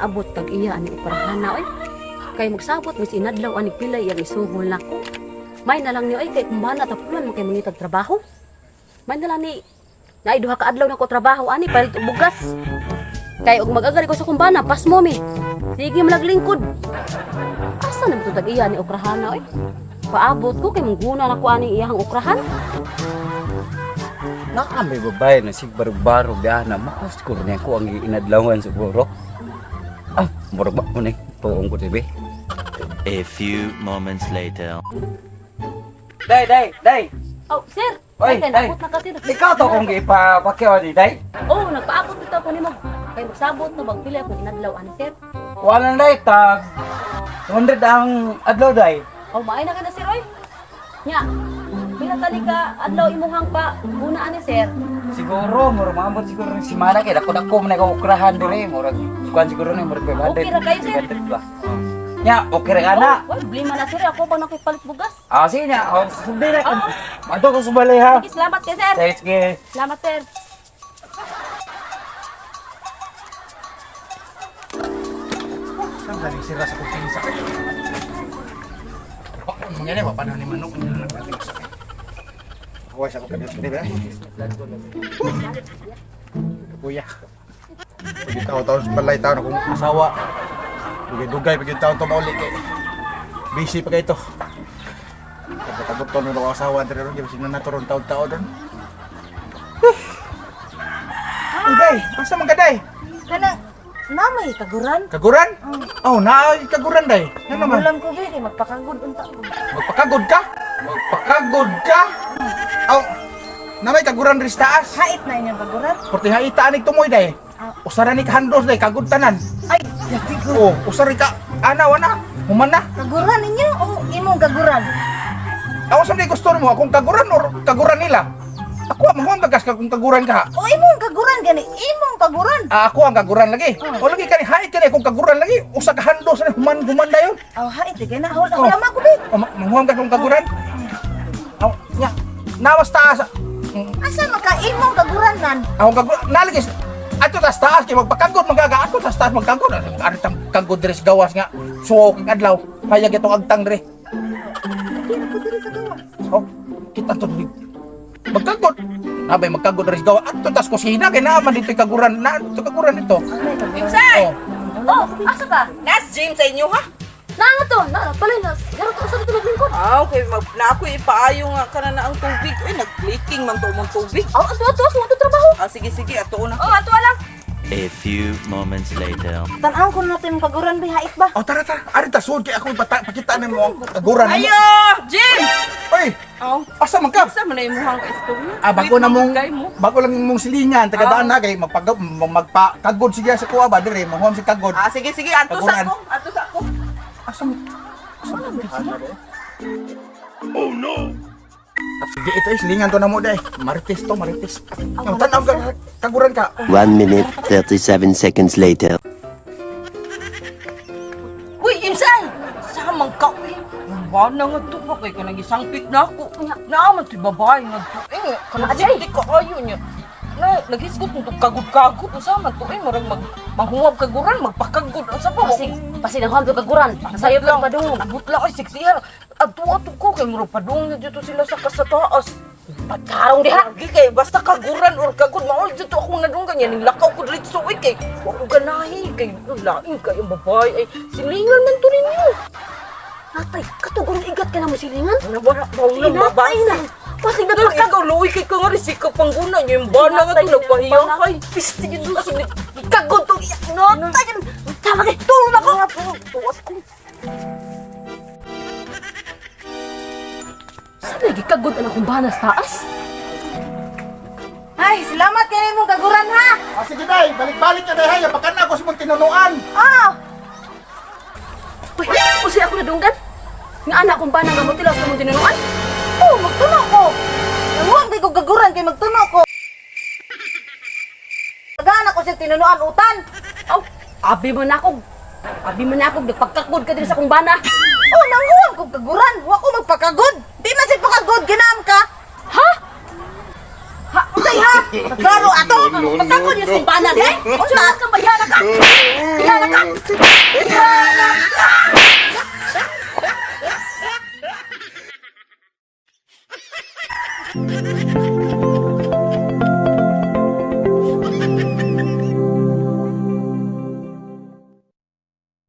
Abot tag iya ani okrahana oy. Kay magsabot mis inadlaw ani pilay ang isuhol nako. May na lang ni oy kay kumbana tapulan man kay mangitag trabaho. May na lang ni naay duha ka adlaw nako trabaho ani palit og bugas. Kay og mag-agari ko sa kumbana pasmo mi. Sige malaglingkod. Asa na to tag iya ni okrahana oy? Paabot ko kay mangguna nako ani iyahang okrahan. Naa may babae na sig barog-barog diha na maos ko niya ko ang inadlawan siguro. Ah, murag ba ko ni tuong ko tibi. A few moments later. Day, day, day. Oh, sir. Oy, Ay, kay ay. nakot na ka sir. Ikaw to kung gipapakyaw di day. Oh, nagpaabot dito ako nimo. Kay magsabot na bagpili ako inadlaw ani sir. Wala na day tag 200 ang adlaw day. Oh, maay na ka na sir oy. Nya. Pila tali ka adlaw imuhang pa guna ani sir. Siguro murag maambot siguro ni simana kay dako-dako man ako okrahan dire murag kuan siguro ni murag 500. Okay ra kayo, sir. 500 ba? Nya, okay ra ka na. Oh, wala problema na sir. Ako pa nakipalit bugas. Ah, sige nya. Oh, sugdi na. Adto ko subalay ha. Sige, salamat kay sir. Sige, sige. Salamat sir. Saan galing sila sa kumpiyansa? Oh, mga ni, paano ni Manok? Huwag sa kong di ba? Kuya. Pagin tao-tao sa balay tao na kung asawa. Dugay-dugay, pagin tao to mauli kay. Busy pa kayo to. Tagot-tagot to nung asawa diri ron, di ba sino naturon taon-taon doon? Uday, asa man ka day? Kana namay kaguran. Kaguran? Oh, naa kaguran day. Ano naman? Ulam ko bi kay magpakagod unta ko. Magpakagod ka? Magpakagod ka? Aw, namay kaguran rin sa taas. Hait na inyong kaguran. Porti haita anig tumoy day. Usara ni kahandos day, kagod tanan. Ay, dati ko. Oh, usara ka, ana, wana, human na. Kaguran ninyo o imong kaguran? Ako sa gusto mo, akong kaguran or kaguran nila? Ako, mahuwang bagas ka kung kaguran ka. O imong kaguran gani, imong kaguran. Ah, ako ang kaguran lagi. O lagi kani hait kani akong kaguran lagi. Usa ka handos na human human dayon. Aw hait kay na hol Oh. hol ko bi. O mahuwang ka kung kaguran. Aw, nya. Nawas taas. Asa man ka imong kaguran nan? Ako kagod, nalagis. Ato tas taas kay magpakagod magaga ato tas taas magkagod. Ano tang kagod diri sa gawas nga. Suwaw kang adlaw. Hayag itong agtang diri. Kira ko diri sa gawas. Oh, kita to diri. Magkagod. Nabay magkagod diri sa gawas. Ato tas kusina kay naa man dito'y kaguran. Na dito kaguran dito. Insay! Oh. Oh, asa ka? Nas gym sa inyo ha? Naa nga to. Na pala na. Garot usa dito naglingkod. Ah, okay. Mag, na ako ipaayo nga kana na ang tubig. Uy, nag-leaking man to mong tubig. Aw, ato ato ato ato trabaho. Ah, sige, sige. Ato na. Oh, ato lang. A few moments later. Tan-aw ko na imong kaguran bi hait ba? Oh, tara tara. Ari ta sud kay ako ipata pakita nimo ang kaguran nimo. Ayo! Jim! Oy, Oh, asa man ka? asa man na imuhang ka-istorya? Ah, bago na mong Kay mo. bago lang mong silingan taga daan na kay magpag magpakagod siya sa kuha ba dire mahuam si kagod. Ah, sige, sige. Ato sa Kaguran. ako. Ato sa ako. Asa mo? Asa mo? Oh no! Sige, ito is lingan to na mo day. Marites to, marites. Ang tanaw ka, kaguran ka. 1 minute, 37 seconds later. Uy, Insay! Samang ka, uy. Ba na nga to ba kay kanang gisangpit na ako. Naaman to'y babae nga to. Eh, kanang sikti ka ayo niya. Na, naghisgot mo to kagod-kagod. Unsa man to eh, murag mag manghuwab kaguran, magpakagod. Unsa pa? Pasig, pasig ang hamdo kaguran. Sayo pa padungog. Abot lang ay siksihan. Adto ato ko kay murag padung na dito sila sa kasataas. Pagkarong diha. Lagi kay basta kaguran or kagod mao dito ako nadunggan yan ning lakaw ko diretso oy kay wa ko ganahi kay lain kay ang babae ay silingan man to ninyo. Natay, katugong igat ka na mo silingan. Wala wala wala Tinatay na. Pasig na Pero ikaw luwi kay ka nga rin si kapangguna niya yung bana nga to nagpahiya kay. Pisti yun doon. Kagod to. Natay. Tama kay tulong na ko. Tuwas ko. Saan lagi kagod ang akong banas taas? Ay, salamat kay imong kaguran ha. Ah, sige day, balik-balik ka day hay, baka na ako sa mong tinunuan. Ah, Uy, usi ako nadunggan. Nga anak kong bana nga mo tilaw sa mong tinunuan. oh, magtuno ko. Nanguham kay ko kaguran kay magtuno ko. Gana ko siya tinunuan utan. Aw, abi mo na ako. Abi mo na ako, nagpagkagod ka din sa akong bana. Oh, nanguham ko kaguran. Wa ko magpakagod. Di man siya pakagod ginaam ka. Ha? Ha, unsay ha? Klaro ato. Pagkagod niya sa akong bana, di? Unsa ka ba? Ihana ka! Ihana ka!